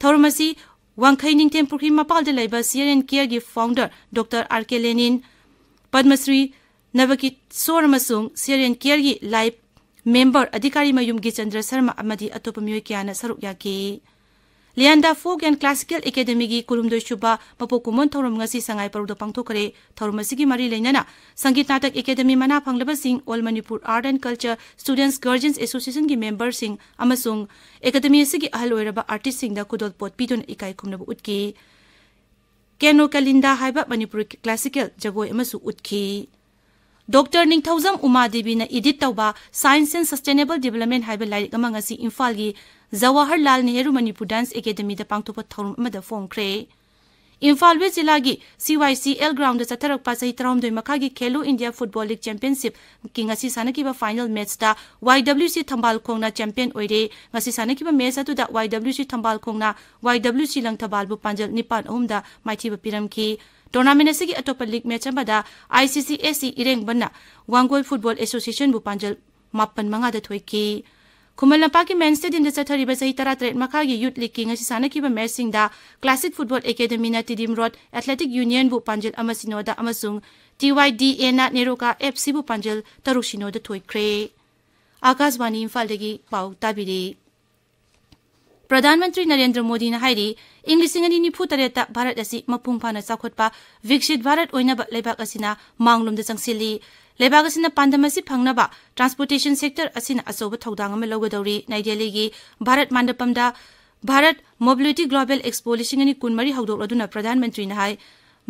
ꯊꯧꯔꯝ ꯑꯁꯤ ꯋꯥꯡꯈꯩ ꯅꯤꯡꯊꯦꯝ ꯄꯨꯈ꯭ꯔꯤ ꯃꯄꯥꯜꯗ ꯂꯩꯕ ꯁꯤ ꯑꯥꯔ ꯑꯦꯟ ꯀꯦꯌꯔꯒꯤ founder doctor R K Lenin, Padmashri Nabakishore ꯑꯃꯁꯨꯡ ꯁꯤ ꯑꯥꯔ ꯑꯦꯟ ꯀꯦꯌꯔꯒꯤ ꯂꯥꯏꯐ ꯃꯦꯝꯕꯔ ꯑꯙꯤꯀꯥꯔꯤ ꯃꯌꯨꯝ ꯒꯤꯆꯟꯗ꯭ꯔ ꯁꯔꯃ ꯑꯃꯗꯤ ꯑꯇꯣꯞꯄ ꯃꯤꯑꯣꯏ ꯀꯌꯥꯅ ꯁꯔꯨꯛ ꯌꯥꯈꯤ꯫ ꯂꯤꯌꯥꯟꯗꯥ ꯐꯣꯛ ꯑꯦꯟ ꯀ꯭ꯂꯥꯁꯤꯀꯦꯜ ꯑꯦꯀꯥꯗꯦꯃꯤꯒꯤ ꯀꯨꯟꯍꯨꯝꯗꯣꯏ ꯁꯨꯕ ꯃꯄꯣꯛ ꯀꯨꯝꯑꯣꯟ ꯊꯧꯔꯝ ꯉꯁꯤ ꯁꯉꯥꯏ ꯄꯔꯧꯗ ꯄꯥꯡꯊꯣꯛꯈ꯭ꯔꯦ꯫ ꯊꯧꯔꯝ ꯑꯁꯤꯒꯤ ꯃꯔꯤ ꯂꯩꯅꯅ ꯁꯪꯒꯤꯠ ꯅꯥꯇꯛ ꯑꯦꯀꯥꯗꯦꯃꯤ ꯃꯅꯥ ꯐꯪꯂꯕꯁꯤꯡ, All Manipur Art and Culture Students Guardians Association-ꯒꯤ ꯃꯦꯝꯕꯔꯁꯤꯡ ꯑꯃꯁꯨꯡ ꯑꯦꯀꯥꯗꯦꯃꯤ ꯑꯁꯤꯒꯤ ꯑꯍꯜ ꯑꯣꯏꯔꯕ ꯑꯥꯔꯇꯤꯁꯁꯤꯡꯗ ꯈꯨꯗꯣꯜꯄꯣꯠ ꯄꯤꯗꯨꯅ ꯏꯀꯥꯏ ꯈꯨꯝꯅꯕ ꯎꯠꯈꯤ꯫ ꯀꯦꯅꯣ ꯀꯂꯤꯟꯗꯥ ꯍꯥꯏꯕ ꯃꯅꯤꯄꯨꯔꯤ ꯀ꯭ꯂꯥꯁꯤꯀꯦꯜ ꯖꯒꯣꯏ ꯑꯃꯁꯨ ꯎꯠꯈꯤ꯫ ꯗꯣꯛꯇꯔ ꯅꯤꯡꯊꯧꯖꯝ ꯎꯃꯥ ꯗꯦꯕꯤꯅ edit ꯇꯧꯕ Science and Sustainable Development ꯍꯥꯏꯕ ꯂꯥꯏꯔꯤꯛ ꯑꯃ ꯉꯁꯤ ꯏꯝꯐꯥꯜꯒꯤ ꯖꯋꯥꯍꯔꯂꯥꯜ ꯅꯦꯍꯔꯨ ꯃꯅꯤꯄꯨꯔ ꯗꯥꯟꯁ ꯑꯦꯀꯥꯗꯦꯃꯤꯗ ꯄꯥꯡꯊꯣꯛꯄ ꯊꯧꯔꯝ ꯑꯃꯗ ꯐꯣꯡꯈ꯭ꯔꯦ꯫ ꯏꯝꯐꯥꯜ ꯋꯦꯁ ꯖꯤꯂꯥꯒꯤ ꯁꯤ ꯋꯥꯏ ꯁꯤ ꯑꯦꯜ ꯒ꯭ꯔꯥꯎꯟꯗ ꯆꯠꯊꯔꯛꯄ ꯆꯍꯤ ꯇꯔꯥꯍꯨꯝꯗꯣꯏ ꯃꯈꯥꯒꯤ ꯈꯦꯂꯣ ꯏꯟꯗꯤꯌꯥ ꯐꯨꯠꯕꯣꯜ ꯂꯤꯒ ꯆꯦꯝꯄꯤꯌꯟꯁꯤꯞꯀꯤ ꯉꯁꯤ ꯁꯥꯟꯅꯈꯤꯕ ꯐꯥꯏꯅꯦꯜ ꯃꯦꯠꯆꯇ ꯋꯥꯏ ꯗꯕ꯭ꯂꯤꯎ ꯁꯤ ꯊꯝꯕꯥꯜ ꯈꯣꯡꯅ ꯆꯦꯝꯄꯤꯌꯟ ꯑꯣꯏꯔꯦ꯫ ꯉꯁꯤ ꯁꯥꯟꯅꯈꯤꯕ ꯃꯦꯠꯆ ꯑꯗꯨꯗ ꯋꯥꯏ ꯗꯕ꯭ꯂꯤꯎ ꯁꯤ ꯊꯝꯕꯥꯜ ꯈꯣꯡꯅ ꯋꯥꯏ ꯗꯕ꯭ꯂꯤꯎ ꯁꯤ ꯂꯪꯊꯕꯥꯜꯕꯨ ꯄꯥꯟꯖꯜ ꯅꯤꯄꯥꯟ ꯑꯍꯨꯝꯗ ꯃꯥꯏꯊꯤꯕ ꯄꯤꯔꯝꯈꯤ꯫ ꯇꯣꯔꯅꯥꯃꯦꯟꯠ ꯑꯁꯤꯒꯤ ꯑꯇꯣꯞꯄ ꯂꯤꯒ ꯃꯦꯠꯆ ꯑꯃꯗ I C C S C ꯏꯔꯦꯡꯕꯟꯅ Wangoi football ꯑꯦꯁꯣꯁꯤꯌꯦꯁꯟꯕꯨ ꯄꯥꯟꯖꯜ ꯃꯥꯄꯟ ꯃꯉꯥꯗ ꯊꯣꯏꯈꯤ꯫ ꯈꯨꯃꯟ ꯂꯝꯄꯥꯛꯀꯤ ꯃꯦꯟ ꯁ꯭ꯇꯦꯗꯤꯌꯝꯗ ꯆꯠꯊꯔꯤꯕ ꯆꯍꯤ ꯇꯔꯥꯇꯔꯦꯠ ꯃꯈꯥꯒꯤ ꯌꯨꯠ ꯂꯤꯒꯀꯤ ꯉꯁꯤ ꯁꯥꯟꯅꯈꯤꯕ ꯃꯦꯠꯆꯁꯤꯡꯗ classic football ꯑꯦꯀꯥꯗꯦꯃꯤꯅ Tiddim road athletic ꯌꯨꯅꯤꯌꯟꯕꯨ ꯄꯥꯟꯖꯜ ꯑꯃ ꯁꯤꯅꯣꯗ ꯑꯃꯁꯨꯡ ꯇꯤ ꯋꯥꯏ ꯗꯤ ꯑꯦꯅ ꯅꯦꯔꯣꯀꯥ ꯑꯦꯐ ꯁꯤꯕꯨ ꯄꯥꯟꯖꯜ ꯇꯔꯨꯛ ꯁꯤꯅꯣꯗ ꯊꯣꯏꯈ꯭ꯔꯦ꯫ ꯑꯥꯀꯥꯁꯕꯥꯅꯤ ꯏꯝꯐꯥꯜꯗꯒꯤ ꯄꯥꯎ ꯇꯥꯕꯤꯔꯤ꯫ ꯄ꯭ꯔꯙꯥꯟ ꯃꯟꯇ꯭ꯔꯤ ꯅꯔꯦꯟꯗ꯭ꯔ ꯃꯣꯗꯤꯅ ꯍꯥꯏꯔꯤ, ꯏꯪ ꯂꯤꯁꯤꯡ ꯑꯅꯤ ꯅꯤꯐꯨ ꯇꯔꯦꯠꯇ ꯚꯥꯔꯠ ꯑꯁꯤ ꯃꯄꯨꯡ ꯐꯥꯅ ꯆꯥꯎꯈꯠꯄ ꯚꯤꯛꯁꯤꯠ ꯚꯥꯔꯠ ꯑꯣꯏꯅꯕ ꯂꯩꯕꯥꯛ ꯑꯁꯤꯅ ꯃꯥꯡꯂꯣꯝꯗ ꯆꯪꯁꯤꯜꯂꯤ꯫ ꯂꯩꯕꯥꯛ ꯑꯁꯤꯅ ꯄꯥꯟꯗꯝ ꯑꯁꯤ ꯐꯪꯅꯕ transportation sector ꯑꯁꯤꯅ ꯑꯆꯧꯕ ꯊꯧꯗꯥꯡ ꯑꯃ ꯂꯧꯒꯗꯧꯔꯤ꯫ ꯅꯩ ꯗꯦꯜꯂꯤꯒꯤ Bharat ꯃꯟꯗꯄꯝꯗ Bharat Mobility Global Expo ꯂꯤꯁꯤꯡ ꯑꯅꯤ ꯀꯨꯟꯃꯔꯤ ꯍꯧꯗꯣꯛꯂꯗꯨꯅ ꯄ꯭ꯔꯙꯥꯟ ꯃꯟꯇ꯭ꯔꯤꯅ ꯍꯥꯏ,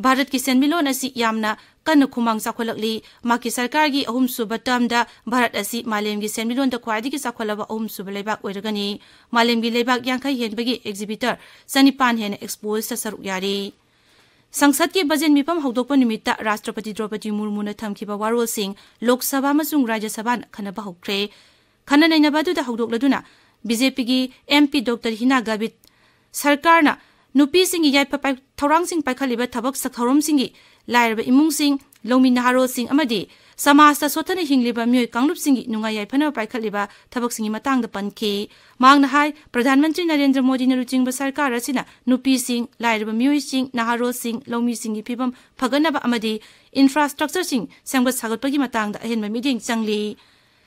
ꯚꯥꯔꯠꯀꯤ ꯁꯦꯟꯃꯤꯠꯂꯣꯟ ꯑꯁꯤ ꯌꯥꯝꯅ ꯀꯟꯅ ꯈꯨꯃꯥꯡ ꯆꯥꯎꯈꯠꯂꯛꯂꯤ꯫ ꯃꯍꯥꯛꯀꯤ ꯁꯔꯀꯥꯔꯒꯤ ꯑꯍꯨꯝꯁꯨꯕ termꯗ ꯚꯥꯔꯠ ꯑꯁꯤ ꯃꯥꯂꯦꯝꯒꯤ ꯁꯦꯟꯃꯤꯠꯂꯣꯟꯗ ꯈ꯭ꯋꯥꯏꯗꯒꯤ ꯆꯥꯎꯈꯠꯂꯕ ꯑꯍꯨꯝꯁꯨꯕ ꯂꯩꯕꯥꯛ ꯑꯣꯏꯔꯒꯅꯤ꯫ ꯃꯥꯂꯦꯝꯒꯤ ꯂꯩꯕꯥꯛ ꯌꯥꯡꯈꯩ ꯍꯦꯟꯕꯒꯤ exhibitor ꯆꯅꯤꯄꯥꯟ ꯍꯦꯟꯅ Expoꯁꯤꯗ ꯁꯔꯨꯛ ꯌꯥꯔꯤ꯫ ꯁꯪꯁꯠꯀꯤ ꯕꯖꯦꯠ ꯃꯤꯐꯝ ꯍꯧꯗꯣꯛꯄ ꯅꯨꯃꯤꯠꯇ ꯔꯥꯁꯇ꯭ꯔꯄꯇꯤ ꯗ꯭ꯔꯧꯄꯗꯤ ꯃꯨꯔꯃꯨꯅ ꯊꯝꯈꯤꯕ ꯋꯥꯔꯣꯜꯁꯤꯡ ꯂꯣꯛ ꯁꯚꯥ ꯑꯃꯁꯨꯡ ꯔꯥꯖ꯭ꯌ ꯁꯚꯥꯅ ꯈꯟꯅꯕ ꯍꯧꯈ꯭ꯔꯦ꯫ ꯈꯟꯅ ꯅꯩꯅꯕ ꯑꯗꯨꯗ ꯍꯧꯗꯣꯛꯂꯗꯨꯅ ꯕꯤ ꯖꯦ ꯄꯤꯒꯤ ꯑꯦꯝ ꯄꯤ ꯗꯣꯛꯇꯔ ꯍꯤꯅꯥ ꯒꯥꯕꯤꯠ ꯁꯔꯀꯥꯔꯅ ꯅꯨꯄꯤꯁꯤꯡꯒꯤ ꯌꯥꯏꯐ ꯄꯥꯏ-, ꯊꯧꯔꯥꯡꯁꯤꯡ ꯄꯥꯏꯈꯠꯂꯤꯕ ꯊꯕꯛ ꯊꯧꯔꯝꯁꯤꯡꯒꯤ ꯂꯥꯏꯔꯕ ꯏꯃꯨꯡꯁꯤꯡ, ꯂꯧꯃꯤ ꯅꯍꯥꯔꯣꯜꯁꯤꯡ ꯑꯃꯗꯤ ꯁꯃꯥꯖꯇ ꯁꯣꯠꯊꯅ ꯍꯤꯡꯂꯤꯕ ꯃꯤꯑꯣꯏ ꯀꯥꯡꯂꯨꯞꯁꯤꯡꯒꯤ ꯅꯨꯡꯉꯥꯏ ꯌꯥꯏꯐꯅꯕ ꯄꯥꯏꯈꯠꯂꯤꯕ ꯊꯕꯛꯁꯤꯡꯒꯤ ꯃꯇꯥꯡꯗ ꯄꯟꯈꯤ꯫ ꯃꯍꯥꯛꯅ ꯍꯥꯏ, ꯄ꯭ꯔꯙꯥꯟ ꯃꯟꯇ꯭ꯔꯤ ꯅꯔꯦꯟꯗ꯭ꯔ ꯃꯣꯗꯤꯅ ꯂꯨꯆꯤꯡꯕ ꯁꯔꯀꯥꯔ ꯑꯁꯤꯅ ꯅꯨꯄꯤꯁꯤꯡ, ꯂꯥꯏꯔꯕ ꯃꯤꯑꯣꯏꯁꯤꯡ, ꯅꯍꯥꯔꯣꯜꯁꯤꯡ, ꯂꯧꯃꯤꯁꯤꯡꯒꯤ ꯐꯤꯕꯝ ꯐꯒꯠꯅꯕ ꯑꯃꯗꯤ infrastructureꯁꯤꯡ ꯁꯦꯝꯒꯠ ꯁꯥꯒꯠꯄꯒꯤ ꯃꯇꯥꯡꯗ ꯑꯍꯦꯟꯕ ꯃꯤꯠꯌꯦꯡ ꯆꯪꯂꯤ꯫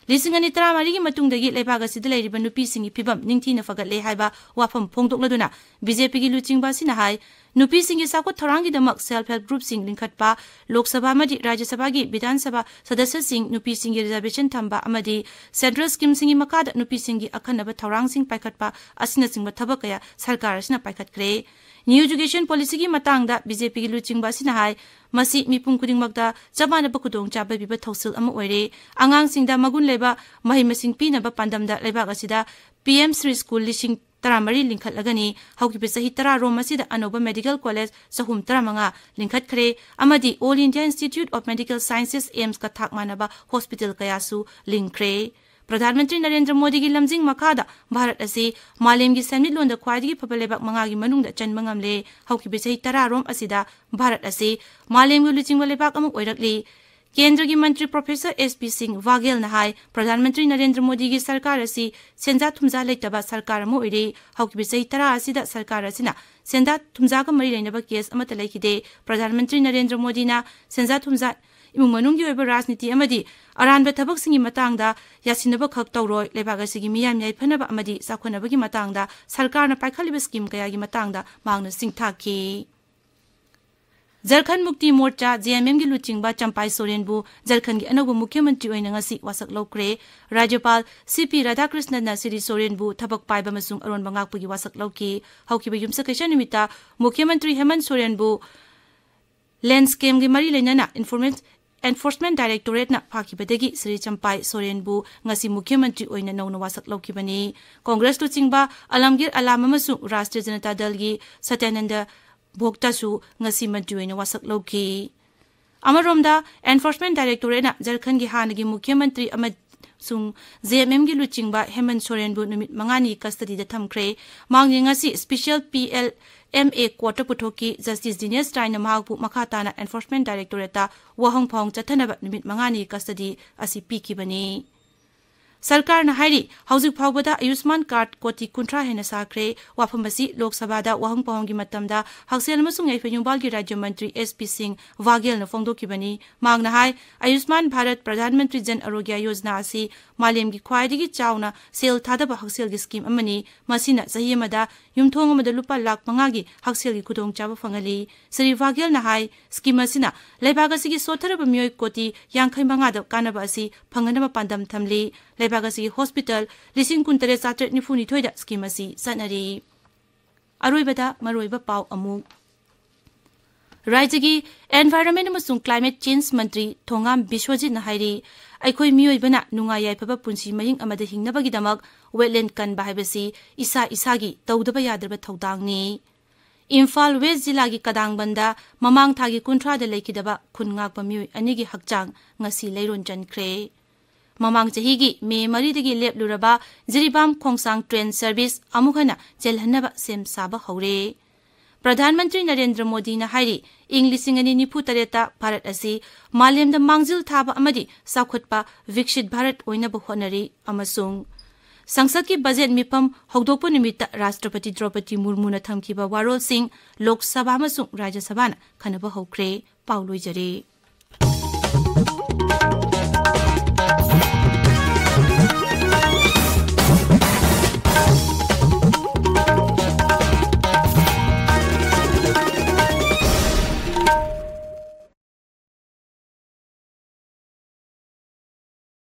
ꯂꯤꯁꯤꯡ ꯑꯅꯤ ꯇꯔꯥꯃꯔꯤꯒꯤ ꯃꯇꯨꯡꯗꯒꯤ ꯂꯩꯕꯥꯛ ꯑꯁꯤꯗ ꯂꯩꯔꯤꯕ ꯅꯨꯄꯤꯁꯤꯡꯒꯤ ꯐꯤꯕꯝ ꯅꯤꯡꯊꯤꯅ ꯐꯒꯠꯂꯦ ꯍꯥꯏꯕ ꯋꯥꯐꯝ ꯐꯣꯡꯗꯣꯛꯂꯗꯨꯅ ꯕꯤ ꯖꯦ ꯄꯤꯒꯤ ꯂꯨꯆꯤꯡꯕ ꯑꯁꯤꯅ ꯍꯥꯏ, ꯅꯨꯄꯤꯁꯤꯡꯒꯤ ꯆꯥꯎꯈꯠ ꯊꯧꯔꯥꯡꯒꯤꯗꯃꯛ self help groupꯁꯤꯡ ꯂꯤꯡꯈꯠꯄ, ꯂꯣꯛ ꯁꯚꯥ ꯑꯃꯗꯤ ꯔꯥꯖ꯭ꯌ ꯁꯚꯥꯒꯤ ꯕꯤꯙꯥꯟ ꯁꯚꯥ ꯁꯗꯁ꯭ꯌꯁꯤꯡ ꯅꯨꯄꯤꯁꯤꯡꯒꯤ reservation ꯊꯝꯕ ꯑꯃꯗꯤ central schemeꯁꯤꯡꯒꯤ ꯃꯈꯥꯗ ꯅꯨꯄꯤꯁꯤꯡꯒꯤ ꯑꯈꯟꯅꯕ ꯊꯧꯔꯥꯡꯁꯤꯡ ꯄꯥꯏꯈꯠꯄ ꯑꯁꯤꯅꯆꯤꯡꯕ ꯊꯕꯛ ꯀꯌꯥ ꯁꯔꯀꯥꯔ ꯑꯁꯤꯅ ꯄꯥꯏꯈꯠꯈ꯭ꯔꯦ꯫ New Education Policyꯒꯤ ꯃꯇꯥꯡꯗ ꯕꯤ ꯖꯦ ꯄꯤꯒꯤ ꯂꯨꯆꯤꯡꯕ ꯑꯁꯤꯅ ꯍꯥꯏ, ꯃꯁꯤ ꯃꯤꯄꯨꯝ ꯈꯨꯗꯤꯡꯃꯛꯇ ꯆꯞ ꯃꯥꯟꯅꯕ ꯈꯨꯗꯣꯡꯆꯥꯕ ꯄꯤꯕ ꯊꯧꯁꯤꯜ ꯑꯃ ꯑꯣꯏꯔꯦ꯫ ꯑꯉꯥꯡꯁꯤꯡꯗ ꯃꯒꯨꯟ ꯂꯩꯕ ꯃꯍꯩ ꯃꯁꯤꯡ ꯄꯤꯅꯕ ꯄꯥꯟꯗꯝꯗ ꯂꯩꯕꯥꯛ ꯑꯁꯤꯗ ꯄꯤ ꯑꯦꯝ ꯁ꯭ꯔꯤ ꯁ꯭ꯀꯨꯜ ꯂꯤꯁꯤꯡ ꯇꯔꯥꯃꯔꯤ ꯂꯤꯡꯈꯠꯂꯒꯅꯤ꯫ ꯍꯧꯈꯤꯕ ꯆꯍꯤ ꯇꯔꯥꯔꯣꯝ ꯑꯁꯤꯗ ꯑꯅꯧꯕ medical college ꯆꯍꯨꯝ ꯇꯔꯥꯃꯉꯥ ꯂꯤꯡꯈꯠꯈ꯭ꯔꯦ ꯑꯃꯗꯤ All India Institute of Medical Sciences, AIIMSꯀ ꯊꯥꯛ ꯃꯥꯟꯅꯕ hospital ꯀꯌꯥꯁꯨ ꯂꯤꯡꯈ꯭ꯔꯦ꯫ ꯄ꯭ꯔꯙꯥꯟ ꯃꯟꯇ꯭ꯔꯤ ꯅꯔꯦꯟꯗ꯭ꯔ ꯃꯣꯗꯤꯒꯤ ꯂꯝꯖꯤꯡ ꯃꯈꯥꯗ ꯚꯥꯔꯠ ꯑꯁꯤ ꯃꯥꯂꯦꯝꯒꯤ ꯁꯦꯟꯃꯤꯠꯂꯣꯟꯗ ꯈ꯭ꯋꯥꯏꯗꯒꯤ ꯐꯕ ꯂꯩꯕꯥꯛ ꯃꯉꯥꯒꯤ ꯃꯅꯨꯡꯗ ꯆꯟꯕ ꯉꯝꯂꯦ꯫ ꯍꯧꯈꯤꯕ ꯆꯍꯤ ꯇꯔꯥꯔꯣꯝ ꯑꯁꯤꯗ ꯚꯥꯔꯠ ꯑꯁꯤ ꯃꯥꯂꯦꯝꯒꯤ ꯂꯨꯆꯤꯡꯕ ꯂꯩꯕꯥꯛ ꯑꯃ ꯑꯣꯏꯔꯛꯂꯤ꯫ ꯀꯦꯟꯗ꯭ꯔꯒꯤ ꯃꯟꯇ꯭ꯔꯤ ꯄ꯭ꯔꯣꯐꯦꯁꯔ ꯑꯦꯁ ꯄꯤ ꯁꯤꯡ ꯋꯥꯘꯦꯜꯅ ꯍꯥꯏ, ꯄ꯭ꯔꯙꯥꯟ ꯃꯟꯇ꯭ꯔꯤ ꯅꯔꯦꯟꯗ꯭ꯔ ꯃꯣꯗꯤꯒꯤ ꯁꯔꯀꯥꯔ ꯑꯁꯤ ꯁꯦꯟꯖꯥ ꯊꯨꯝꯖꯥ ꯂꯩꯇꯕ ꯁꯔꯀꯥꯔ ꯑꯃ ꯑꯣꯏꯔꯦ꯫ ꯍꯧꯈꯤꯕ ꯆꯍꯤ ꯇꯔꯥ ꯑꯁꯤꯗ ꯁꯔꯀꯥꯔ ꯑꯁꯤꯅ ꯁꯦꯟꯖꯥ ꯊꯨꯝꯖꯥꯒ ꯃꯔꯤ ꯂꯩꯅꯕ case ꯑꯃꯠꯇ ꯂꯩꯈꯤꯗꯦ꯫ ꯄ꯭ꯔꯙꯥꯟ ꯃꯟꯇ꯭ꯔꯤ ꯅꯔꯦꯟꯗ꯭ꯔ ꯃꯣꯗꯤꯅ ꯁꯦꯟꯖꯥ ꯊꯨꯝꯖꯥ ꯏꯃꯨꯡ ꯃꯅꯨꯡꯒꯤ ꯑꯣꯏꯕ ꯔꯥꯖꯅꯤꯇꯤ ꯑꯃꯗꯤ ꯑꯔꯥꯟꯕ ꯊꯕꯛꯁꯤꯡꯒꯤ ꯃꯇꯥꯡꯗ ꯌꯥꯁꯤꯟꯅꯕ ꯈꯛ ꯇꯧꯔꯣꯏ, ꯂꯩꯕꯥꯛ ꯑꯁꯤꯒꯤ ꯃꯤꯌꯥꯝ ꯌꯥꯏꯐꯅꯕ ꯑꯃꯗꯤ ꯆꯥꯎꯈꯠꯅꯕꯒꯤ ꯃꯇꯥꯡꯗ ꯁꯔꯀꯥꯔꯅ ꯄꯥꯏꯈꯠꯂꯤꯕ ꯁ꯭ꯀꯤꯝ ꯀꯌꯥꯒꯤ ꯃꯇꯥꯡꯗ ꯃꯍꯥꯛꯅ ꯁꯤꯡꯊꯥꯈꯤ꯫ ꯖꯔꯈꯟ ꯃꯨꯛꯇꯤ ꯃꯣꯔꯆꯥ, ꯖꯦ ꯑꯦꯝ ꯑꯦꯝꯒꯤ ꯂꯨꯆꯤꯡꯕ ꯆꯝꯄꯥꯏ ꯁꯣꯔꯦꯟꯕꯨ ꯖꯔꯈꯟꯒꯤ ꯑꯅꯧꯕ ꯃꯨꯈ꯭ꯌ ꯃꯟꯇ꯭ꯔꯤ ꯑꯣꯏꯅ ꯉꯁꯤ ꯋꯥꯁꯛ ꯂꯧꯈ꯭ꯔꯦ꯫ ꯔꯥꯖ꯭ꯌꯄꯥꯜ ꯁꯤ ꯄꯤ ꯔꯥꯙꯥꯀ꯭ꯔꯤꯁꯅꯟꯅ ꯁ꯭ꯔꯤ ꯁꯣꯔꯦꯟꯕꯨ ꯊꯕꯛ ꯄꯥꯏꯕ ꯑꯃꯁꯨꯡ ꯑꯔꯣꯟꯕ ꯉꯥꯛꯄꯒꯤ ꯋꯥꯁꯛ ꯂꯧꯈꯤ꯫ ꯍꯧꯈꯤꯕ ꯌꯨꯝꯁꯀꯩꯁ ꯅꯨꯃꯤꯠꯇ ꯃꯨꯈ꯭ꯌ ꯃꯟꯇ꯭ꯔꯤ ꯍꯦꯃꯟ ꯁꯣꯔꯦꯟꯕꯨ ꯂꯦꯟ ꯁ꯭ꯀꯦꯝꯒꯤ ꯃꯔꯤ ꯂꯩꯅꯅ ꯏꯟꯐꯣꯔꯃꯦꯟ-, ꯑꯦꯟꯐꯣꯔꯁꯃꯦꯟ ꯗꯥꯏꯔꯦꯛꯇꯣꯔꯦꯠꯅ ꯐꯥꯈꯤꯕꯗꯒꯤ ꯁ꯭ꯔꯤ ꯆꯝꯄꯥꯏ ꯁꯣꯔꯦꯟꯕꯨ ꯉꯁꯤ ꯃꯨꯈ꯭ꯌ ꯃꯟꯇ꯭ꯔꯤ ꯑꯣꯏꯅ ꯅꯧꯅ ꯋꯥꯁꯛ ꯂꯧꯈꯤꯕꯅꯤ꯫ ꯀꯣꯡꯒ꯭ꯔꯦꯁ ꯂꯨꯆꯤꯡꯕ ꯑꯂꯝꯒꯤꯔ ꯑꯂꯥꯝ ꯑꯃꯁꯨꯡ ꯔꯥꯁꯇ꯭ꯔꯤꯌ ꯖꯅꯇꯥ ꯗꯜꯒꯤ ꯁꯇ꯭ꯌꯥꯅꯟꯗ ꯚꯣꯛꯇꯥꯁꯨ ꯉꯁꯤ ꯃꯟꯇ꯭ꯔꯤ ꯑꯣꯏꯅ ꯋꯥꯁꯛ ꯂꯧꯈꯤ꯫ ꯑꯃꯔꯣꯝꯗ, ꯑꯦꯟꯐꯣꯔꯁꯃꯦꯟ ꯗꯥꯏꯔꯦꯛꯇꯣꯔꯦꯠꯅ ꯖꯔꯈꯟꯒꯤ ꯍꯥꯟꯅꯒꯤ ꯃꯨꯈ꯭ꯌ ꯃꯟꯇ꯭ꯔꯤ ꯑꯃꯁꯨꯡ ꯖꯦ ꯑꯦꯝ ꯑꯦꯝꯒꯤ ꯂꯨꯆꯤꯡꯕ ꯍꯦꯃꯟ ꯁꯣꯔꯦꯟꯕꯨ ꯅꯨꯃꯤꯠ ꯃꯉꯥꯅꯤ ꯀꯁꯇꯗꯤꯗ ꯊꯝꯈ꯭ꯔꯦ꯫ ꯃꯍꯥꯛꯅ ꯉꯁꯤ special P L M A ꯀꯣꯔꯠꯇ ꯄꯨꯊꯣꯛꯈꯤ꯫ ꯖꯁꯇꯤꯁ ꯗꯤꯅꯦꯁ ꯔꯥꯏꯅ ꯃꯍꯥꯛꯄꯨ ꯃꯈꯥ ꯇꯥꯅ ꯑꯦꯟꯐꯣꯔꯁꯃꯦꯟ ꯗꯥꯏꯔꯦꯛꯇꯣꯔꯦꯠꯇ ꯋꯥꯍꯪ ꯐꯥꯎꯍꯪ ꯆꯠꯊꯅꯕ ꯅꯨꯃꯤꯠ ꯃꯉꯥꯅꯤ ꯀꯁꯇꯗꯤ ꯑꯁꯤ ꯄꯤꯈꯤꯕꯅꯤ꯫ ꯁꯔꯀꯥꯔꯅ ꯍꯥꯏꯔꯤ, ꯍꯧꯖꯤꯛ ꯐꯥꯎꯕꯗ ꯑꯌꯨꯁꯃꯥꯟ ꯀꯥꯔꯗ ꯀꯣꯇꯤ ꯀꯨꯟꯊ꯭ꯔꯥ ꯍꯦꯟꯅ ꯁꯥꯈ꯭ꯔꯦ꯫ ꯋꯥꯐꯝ ꯑꯁꯤ ꯂꯣꯛ ꯁꯚꯥꯗ ꯋꯥꯍꯪ ꯄꯥꯎꯍꯪꯒꯤ ꯃꯇꯝꯗ ꯍꯛꯁꯦꯜ ꯑꯃꯁꯨꯡ ꯌꯥꯏꯐ ꯌꯨꯝꯕꯥꯜꯒꯤ ꯔꯥꯖ꯭ꯌ ꯃꯟꯇ꯭ꯔꯤ ꯑꯦꯁ ꯄꯤ ꯁꯤꯡ ꯋꯥꯒꯦꯜꯅ ꯐꯣꯡꯗꯣꯛꯈꯤꯕꯅꯤ꯫ ꯃꯍꯥꯛꯅ ꯍꯥꯏ, ꯑꯌꯨꯁꯃꯥꯟ ꯚꯥꯔꯠ ꯄ꯭ꯔꯙꯥꯟ ꯃꯟꯇ꯭ꯔꯤ ꯖꯟ ꯑꯔꯣꯒ꯭ꯌ ꯌꯣꯖꯅꯥ ꯑꯁꯤ ꯃꯥꯂꯦꯝꯒꯤ ꯈ꯭ꯋꯥꯏꯗꯒꯤ ꯆꯥꯎꯅ ꯁꯦꯜ ꯊꯥꯗꯕ ꯍꯛꯁꯦꯜꯒꯤ ꯁ꯭ꯀꯤꯝ ꯑꯃꯅꯤ꯫ ꯃꯁꯤꯅ ꯆꯍꯤ ꯑꯃꯗ ꯌꯨꯝꯊꯣꯡ ꯑꯃꯗ ꯂꯨꯄꯥ ꯂꯥꯈ ꯃꯉꯥꯒꯤ ꯍꯛꯁꯦꯜꯒꯤ ꯈꯨꯗꯣꯡꯆꯥꯕ ꯐꯪꯍꯜꯂꯤ꯫ ꯁ꯭ꯔꯤ ꯋꯥꯒꯦꯜꯅ ꯍꯥꯏ, ꯁ꯭ꯀꯤꯝ ꯑꯁꯤꯅ ꯂꯩꯕꯥꯛ ꯑꯁꯤꯒꯤ ꯁꯣꯠꯊꯔꯕ ꯃꯤꯑꯣꯏ ꯀꯣꯇꯤ ꯌꯥꯡꯈꯩ ꯃꯉꯥꯗ ꯀꯥꯟꯅꯕ ꯑꯁꯤ ꯐꯪꯍꯟꯅꯕ ꯄꯥꯟꯗꯝ ꯊꯝꯂꯤ꯫ ꯂꯩꯕꯥꯛ ꯑꯁꯤꯒꯤ ꯍꯣꯁꯄꯤꯇꯥꯜ ꯂꯤꯁꯤꯡ ꯀꯨꯟꯇꯔꯦꯠ ꯆꯥꯇ꯭ꯔꯦꯠ ꯅꯤꯐꯨꯅꯤꯊꯣꯏꯗ ꯁ꯭ꯀꯤꯝ ꯑꯁꯤ ꯆꯠꯅꯔꯤ꯫ ꯑꯔꯣꯏꯕꯗ ꯃꯔꯨꯑꯣꯏꯕ ꯄꯥꯎ ꯑꯃꯨꯛ꯫ ꯔꯥꯖ꯭ꯌꯒꯤ ꯑꯦꯟꯚꯥꯏꯔꯟꯃꯦꯟ ꯑꯃꯁꯨꯡ ꯀ꯭ꯂꯥꯏꯃꯦꯠ ꯆꯦꯟꯖ ꯃꯟꯇ꯭ꯔꯤ ꯊꯣꯉꯥꯝ ꯕꯤꯁ꯭ꯋꯖꯤꯠꯅ ꯍꯥꯏꯔꯤ, ꯑꯩꯈꯣꯏ ꯃꯤꯑꯣꯏꯕꯅ ꯅꯨꯡꯉꯥꯏ ꯌꯥꯏꯐꯕ ꯄꯨꯟꯁꯤ ꯃꯍꯤꯡ ꯑꯃꯗ ꯍꯤꯡꯅꯕꯒꯤꯗꯃꯛ ꯋꯦꯠꯂꯦꯟ ꯀꯟꯕ ꯍꯥꯏꯕꯁꯤ ꯏꯁꯥ ꯏꯁꯥꯒꯤ ꯇꯧꯗꯕ ꯌꯥꯗ꯭ꯔꯕ ꯊꯧꯗꯥꯡꯅꯤ꯫ ꯏꯝꯐꯥꯜ ꯋꯦꯁ ꯖꯤꯂꯥꯒꯤ ꯀꯗꯥꯡꯕꯟꯗ ꯃꯃꯥꯡ ꯊꯥꯒꯤ ꯀꯨꯟꯊ꯭ꯔꯥꯗ ꯂꯩꯈꯤꯗꯕ ꯈꯨꯟ ꯉꯥꯛꯄ ꯃꯤꯑꯣꯏ ꯑꯅꯤꯒꯤ ꯍꯛꯆꯥꯡ ꯉꯁꯤ ꯂꯩꯔꯣꯟ ꯆꯟꯈ꯭ꯔꯦ꯫ ꯃꯃꯥꯡ ꯆꯍꯤꯒꯤ ꯃꯦ ꯃꯔꯤꯗꯒꯤ ꯂꯦꯞꯂꯨꯔꯕ ꯖꯤꯔꯤꯕꯥꯝ ꯈꯣꯡꯁꯥꯡ ꯇ꯭ꯔꯦꯟ ꯁꯔꯚꯤꯁ ꯑꯃꯨꯛ ꯍꯟꯅ ꯆꯦꯜꯍꯟꯅꯕ ꯁꯦꯝ ꯁꯥꯕ ꯍꯧꯔꯦ꯫ ꯄ꯭ꯔꯙꯥꯟ ꯃꯟꯇ꯭ꯔꯤ ꯅꯔꯦꯟꯗ꯭ꯔ ꯃꯣꯗꯤꯅ ꯍꯥꯏꯔꯤ, ꯏꯪ ꯂꯤꯁꯤꯡ ꯑꯅꯤ ꯅꯤꯐꯨ ꯇꯔꯦꯠꯇ ꯚꯥꯔꯠ ꯑꯁꯤ ꯃꯥꯂꯦꯝꯗ ꯃꯥꯡꯖꯤꯜ ꯊꯥꯕ ꯑꯃꯗꯤ ꯆꯥꯎꯈꯠꯄ ꯕꯤꯛꯁꯤꯠ ꯚꯥꯔꯠ ꯑꯣꯏꯅꯕ ꯍꯣꯠꯅꯔꯤ ꯑꯃꯁꯨꯡ ꯁꯪꯁꯠꯀꯤ ꯕꯖꯦꯠ ꯃꯤꯐꯝ ꯍꯧꯗꯣꯛꯄ ꯅꯨꯃꯤꯠꯇ ꯔꯥꯁꯇ꯭ꯔꯄꯇꯤ ꯗ꯭ꯔꯧꯄꯗꯤ ꯃꯨꯔꯃꯨꯅ ꯊꯝꯈꯤꯕ ꯋꯥꯔꯣꯜꯁꯤꯡ ꯂꯣꯛ ꯁꯚꯥ ꯑꯃꯁꯨꯡ ꯔꯥꯖ꯭ꯌ ꯁꯚꯥꯅ ꯈꯟꯅꯕ ꯍꯧꯈ꯭ꯔꯦ꯫ ꯄꯥꯎ ꯂꯣꯏꯖꯔꯦ꯫